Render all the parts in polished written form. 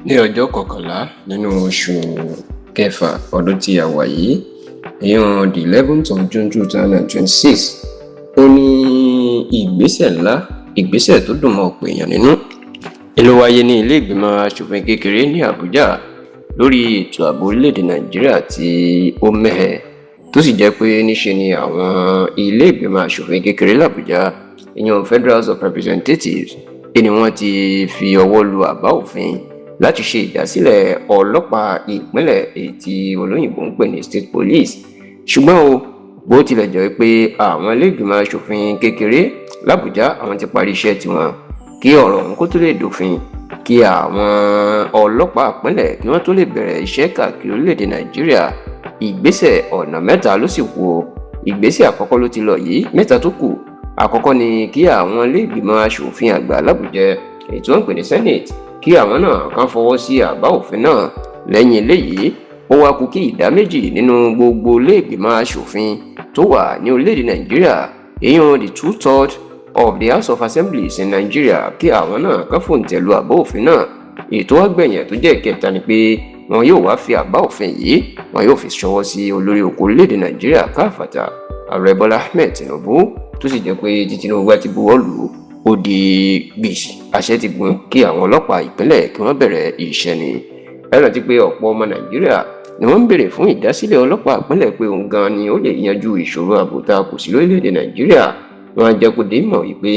Ní ọjọ́ 11 nínú oṣù kẹfà ọdún tí a wà yìí, ìyẹn the 11th of June 2026, ó ní ìgbésẹ̀ ńlá, ìgbésẹ̀ tó dùn mọ́ ọ̀pọ̀ èèyàn nínú ló wáyé ní ilé ìgbìmọ̀ asòfin kékeré ní Àbújá lórí ètò ààbò orílẹ̀-èdè Nàìjíríà tí ó mẹ́hẹ, tó sì jẹ́ pé níṣe ni àwọn ilé ìgbìmọ̀ asòfin kékeré làbújá, ìyẹn Federal House of Representatives, ni wọ́n ti fi ọwọ́ lu àbá òfin láti ṣe ìdásílẹ̀ ọlọ́pàá ìpínlẹ̀, èyí tí olóyìnbó ń pè ní state police. Ṣùgbọ́n o, bó tilẹ̀ jẹ́ pé àwọn ilé ìgbìmọ̀ asòfin kékeré làbújá, àwọn ti parí iṣẹ́ tiwọn, kí ọ̀rọ̀ ọ̀hún kó tó lè dòfin, kí àwọn ọlọ́pàá ìpínlẹ̀ kí wọ́n tó lè bẹ̀rẹ̀ iṣẹ́ káàkiri orílẹ̀-èdè Nàìjíríà, ìgbésẹ̀ ọ̀nà mẹ́ta ló sì kù o. Ìgbésẹ̀ àkọ́kọ́ ló ti lọ yìí, mẹ́ta tó kù, àkọ́kọ́ ni kí àwọn ilé ìgbìmọ̀ asòfin àgbà làbújá, èyí tí wọ́n ń pè ní Senate, kí àwọn náà kàn fọwọ́ sí àbá òfin náà. Lẹ́yìn eléyìí, ó wá kù kí ìdá méjì nínú gbogbo ilé ìgbìmọ̀ asòfin tó wà ní orílẹ̀-èdè Nàìjíríà, èyí the two-third of the House of Assemblies in Nigeria, kí àwọn náà kàn fòǹtẹ̀ lu àbá òfin náà. Ètò àgbẹ̀yìn tó jẹ́ ìkẹta ni pé wọn yóò wá fi àbá òfin yìí, wọn yóò fi ṣọwọ́ sí olórí oko orílẹ̀-èdè Nàìjíríà káfàtà, Ààrẹ Bọ́lá Ahmed Tinubu, tó sì jẹ́ pé tí Tinubu bá ti buwọ́ lù ú, ó di gbèsè, àṣẹ ti gùn kí àwọn ọlọ́pàá ìpínlẹ̀ kí wọ́n bẹ̀rẹ̀ iṣẹ́ ni. Ẹ rántí pé ọ̀pọ̀ ọmọ Nàìjíríà ni wọ́n ń béèrè fún ìdásílẹ̀ ọlọ́pàá ìpínlẹ̀, pé òun gan ni ó lè yanjú ìṣòro ààbò tá a kò sí lórílẹ̀‐èdè Nàìjíríà. Wọ́n á jẹ́ kó dé mọ̀ wípé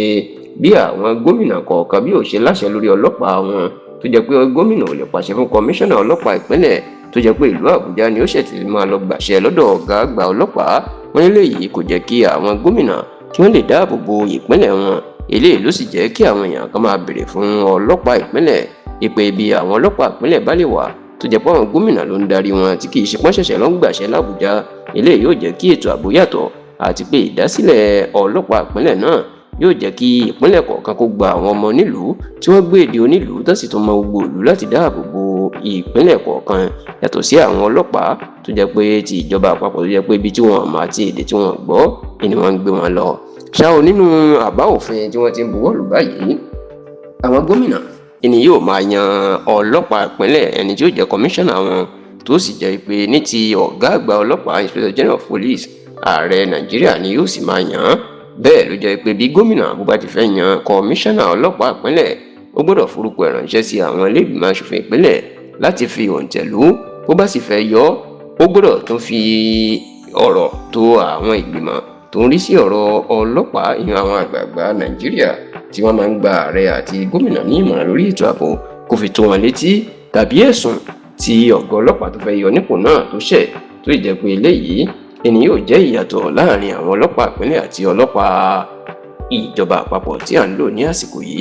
bí àwọn gómìnà kọ̀ọ̀kan bí ò ṣe láṣẹ lórí ọlọ́pàá wọn, tó jẹ́ pé gómìnà ò lè pàṣẹ fún kọmíṣánná ọlọ́pàá ìpínlẹ̀, tó jẹ́ pé ìlú Àbújá ni ó ṣẹ̀ ti máa lọ gbàṣẹ lọ́dọ̀ ọ̀gá àgbà ọlọ́pàá wọn, eléyìí kò jẹ́ kí àwọn gómìnà kí wọ́n lè dáàbò bo ìpínlẹ̀ wọn. Eléyìí ló sì jẹ́ kí àwọn èèyàn kan máa béèrè fún ọlọ́pàá ìpínlẹ̀, ìpè ibi àwọn ọlọ́pàá ìpínlẹ̀ bá lè wà, tó jẹ́ pé àwọn gómìnà ló ń darí wọn, tí kì í ṣe pọ́n ṣẹ̀ṣẹ̀ lọ ń gbàṣẹ l'Àbújá, eléyìí yóò jẹ́ kí ètò ààbò yàtọ̀, àti pé ìdásílẹ̀ ọlọ́pàá ìpínlẹ̀ náà yóò jẹ́ kí ìpínlẹ̀ kọ̀ọ̀kan kó gba àwọn ọmọ onílùú tí wọ́n gbé èdè onílùú, tó sì tún mọ gbogbo ìlú láti dáàbò bo ìpínlẹ̀ kọ̀ọ̀kan, yàtọ̀ sí àwọn ọlọ́pàá tó jẹ́ pé ti ìjọba àpapọ̀, tó jẹ́ pé ibi tí wọ́n mọ̀ àti èdè tí wọ́n gbọ́ ni wọ́n ń gbé wọn lọ. Ṣá o, nínú àbá òfin tí wọ́n ti ń buwọ́ lù báyìí, àwọn gómìnà ẹni yóò máa yan ọlọ́pàá ìpínlẹ̀, ẹni tí ó jẹ́ kọmíṣánná wọn, tó sì jẹ́ pé ní ti ọ̀gá àgbà ọlọ́pàá, Inspector General of Police, ààrẹ Nàìjíríà ni yóò sì máa yàn án. Bẹ́ẹ̀ ló jẹ́ pé bí gómìnà bó bá ti fẹ́ yan kọmíṣánná ọlọ́pàá ìpínlẹ̀, ó gbọ́dọ̀ forúkọ ẹ̀ ránṣẹ́ sí àwọn ilé ìgbìmọ̀ asòfin ìpínlẹ̀ láti fi òǹtẹ̀ lù. Bó bá sì fẹ́ yọ, ó gbọ́dọ̀ tún fi ọ̀rọ̀ tó àwọn ìgbìmọ̀ tó ń rí sí ọ̀rọ̀ ọlọ́pàá, ìyẹn àwọn àgbààgbà Nàìjíríà tí wọ́n máa ń gba ààrẹ àti gómìnà ní ìmọ̀ràn lórí ètò ààbò, kó fi tó wọn létí tàbí ẹ̀sùn tí ọ̀gá ọlọ́pàá tó fẹ́ yọ nípò náà tó ṣẹ̀, tó sì jẹ́ pé eléyìí ẹni yóò jẹ́ ìyàtọ̀ láàrin àwọn ọlọ́pàá ìpínlẹ̀ àti ọlọ́pàá ìjọba àpapọ̀ tí à ń lò ní àsìkò yìí.